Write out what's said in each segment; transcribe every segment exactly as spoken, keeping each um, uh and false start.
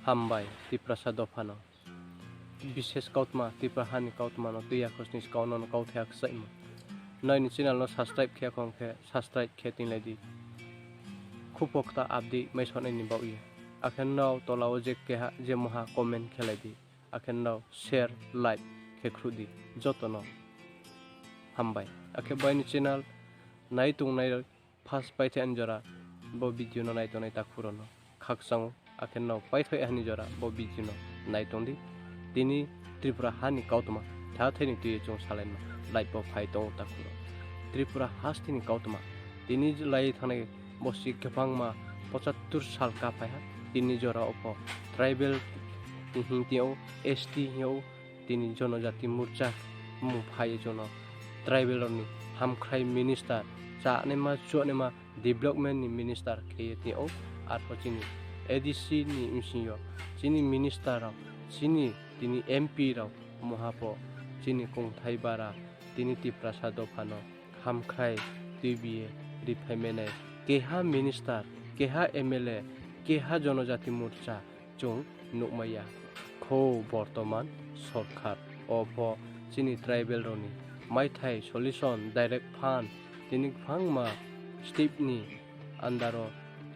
Hambai Tiprasa dopha no. Bises kautma, Tripura ha ni kautma no tui ya khosni skang no kauthai akchaimo. Nai ni channel no subscribe khe khong khe subscribe khe tinglai di. Khupokta update mai sonai ni baoh ye. Akhe nrao tola wo je keha je muha comment khelai di. Akhe nrao share, like khe khruh di. Joto no hambai. Akhe bai ni channel nai tongnai first paithai ani jora bo video no nai tongnai takhu rao no khakchang ou, akhe nrao paithai ani jora bo video no nai tong di. Tini Tripura ha ni kautma, tha thai ni tui ye chung salai no live wo phai tong ou takhu rao. Tripura hasti ni kautma, tini lai thangnai bosi kbangma pochattur sal kaphai ha, tini jora wo pho tribal hing tong ou, S T hing ou, tini Jonojati Morcha mung phai ye chung no tribal rao ni hamkhrai minister, chánaima chuanaima development ni minister khe ye tong ou, arpho chini A D C ni bsing yo chini minister rao, chini tini M P rao, muha pho chini kongthai bara tini Tiprasa dopha no hamkhrai tuibi ye riphaimai nai keha minister, keha M L A, keha Jonojati Morcha chung nuhmai ya. Kho bortoman sorkar wo pho chini tribal rao ni maithai solution direct fund tini kbangma state ni under wo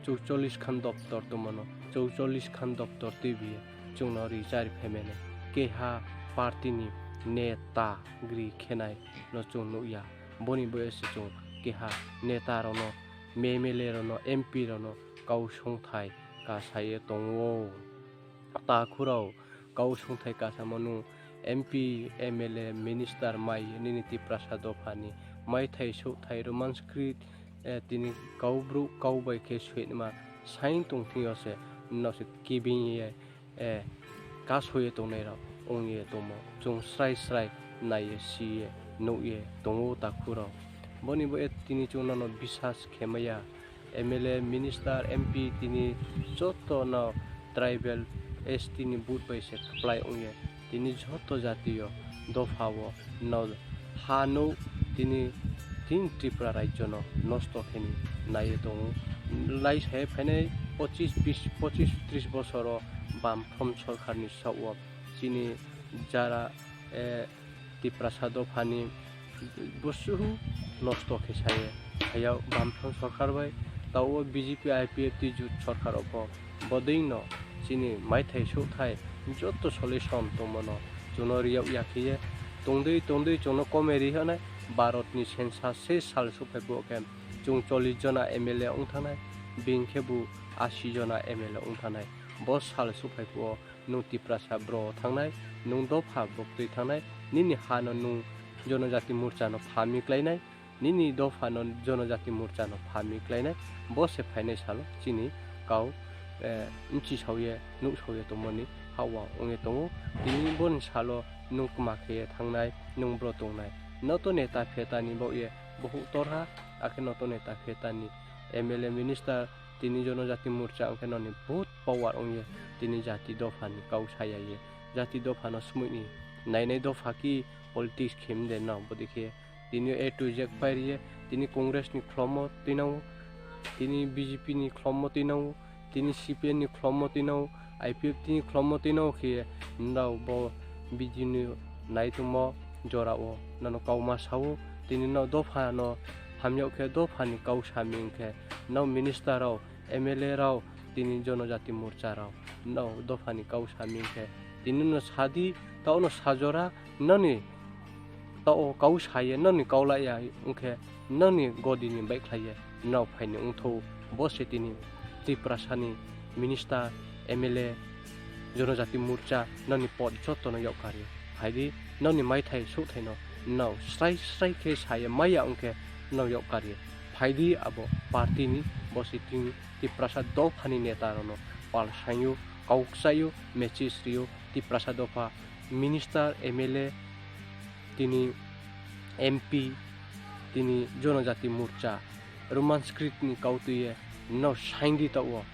chouchollis khan doptor tongmo no, chouchollis khan doptor tuibi ye chung no ri chári phaimai nai keha party ni neta gri khenai no chung nuh ya. Bo ni bo ye se chung keha neta rao no, M L A rao no, M P rao no kau songthai kasa ye tong ou. Takhu rao, kau songthai kasamo nung M P, M L A, minister mai ye nini Tiprasa dopha ni maithai souhthai Roman script, tini kau brouh kau bai khe soinaima saing tong thing yo se nrao se kibing ye kaso ye tongnai rao ong ye tongmo chung srai srai nai ye si ye nuh ye tong ou takhu rao. Bo ni bo ye tini chung nono bisas khe mai ya. M L A, minister, M P tini joto no tribal S T ni vote bai se kplái ong ye tini joto jati yo dopha wo no ha nouh tini, tini Tripura rajyo no nosto khe ni nai ye tong ou. Lai sa ye phainai pochis, bis, pochis, tris bosor wo Bamfront sorkar ni saoh wo chini jara Tiprasa dopha ni bosuh nosto khe sa ye phai ya Bamfront sorkar bai, taoh wo B J P I P F T jut sorkar wo pho bodei no chini maithai souhthai joto solution tongmo no chung no ri yag ya khe ye tongdei tongdei chung no kome ri ha nai. Bharot ni census se sal souhphai phuh wo khe chung chollis jona M L A ong thanng nai, being khebu asi jona M L A ong thanng nai. Bo sal souhphai phuh wo nung Tiprasa bro thanng nai, nung dopha boktui thanng nai, nini ha no nung Jonojati Morcha no pha mi klái nai, nini dopha no Jonojati Morcha no pha mi klái nai. Bo se phainai sal wo chini kau bchisao ye nuhsao ye tongmo ni haoh wo ong ye tong ou. Tini bo ni sal wo nung kma khe ye thanng nai, nung bro tong nai. Noto neta pheta ni baoh ye bohouh tor ha, akhe noto neta pheta ni M L A, minister, tini Jonojati Morcha ong khe nrao ni bohut power ong ye tini jati dopha ni kau sa ya ye, jati dopha no smoih ni nainai dopha ki politics khe mi de nrao bodei khe. Tini yo A to Z phai ri ye, tini Congress ni khlommo tuinang ou, tini B J P ni khlommo tuinang ou, tini C P M ni khlommo tuinang ou, I P F T ni khlommo tuinang ou khe ye nrao bo video ni nai tongmo jora wo nono kauma sa ou, tini nrao dopha no ham yag khe dopha ni kau sa mi ong khe, nrao minister rao, M L A rao, tini Jonojati Morcha rao, nrao dopha ni kau sa mi ong khe, tini no sa di, taoh no sa jora, nrao ni taoh wo kau sa ye, nrao ni kau la ya ong khe, nrao ni godi ni baihkhlai ye nrao phai ni ongthou. Bo se tini Tiprasa ni minister, M L A, Jonojati Morcha nrao ni pod joto no yag kar ye phai di, nrao ni maithai souhthai no nrao srai srai khe sa ye mai ya ong khe nrao yag kar ye phai di, abo party ni bo se tini Tiprasa dopha ni neta rao no pal saing ou, kau kchai ou, message ri ou, Tiprasa dopha minister, M L A, tini M P, tini Jonojati Morcha, Roman script ni kau tui ye nrao saing di taoh wo.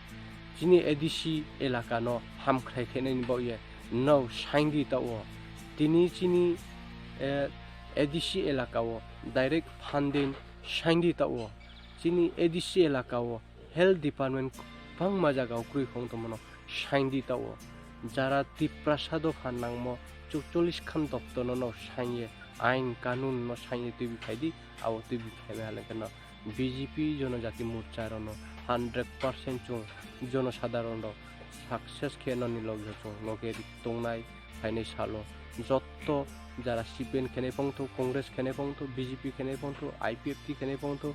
Chini A D C elaka no hamkhrai khe nai ni baoh ye nrao saing di taoh wo. Tini chini A D C elaka wo direct funding saing di taoh wo. Chini A D C elaka wo health department gbangma zaga wo kroi khong tongmo no Saing di taoh wo. Jara Tiprasa dopha nangmo chukcholis khan doptor no no saing ye, ain kanun no saing ye tuibi phai di, abo tuibi phai mai ha le khe no B J P Jonojati Morcha rao no hundred percent chung jonosadharon rao success khe nani loge chung loge tongnai phainai sal wo. Joto jara C P M khenai phongthou, Congress khenai phongthou, B J P khenai phongthou, I P F T khenai phongthou,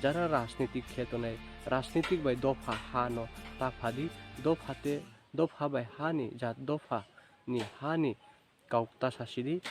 jara rajnitik khe tongnai, rajnitik bai dopha ha no ta pha di, dopha te, dopha bai ha ni, jat dopha ni ha ni kau ta sasi di,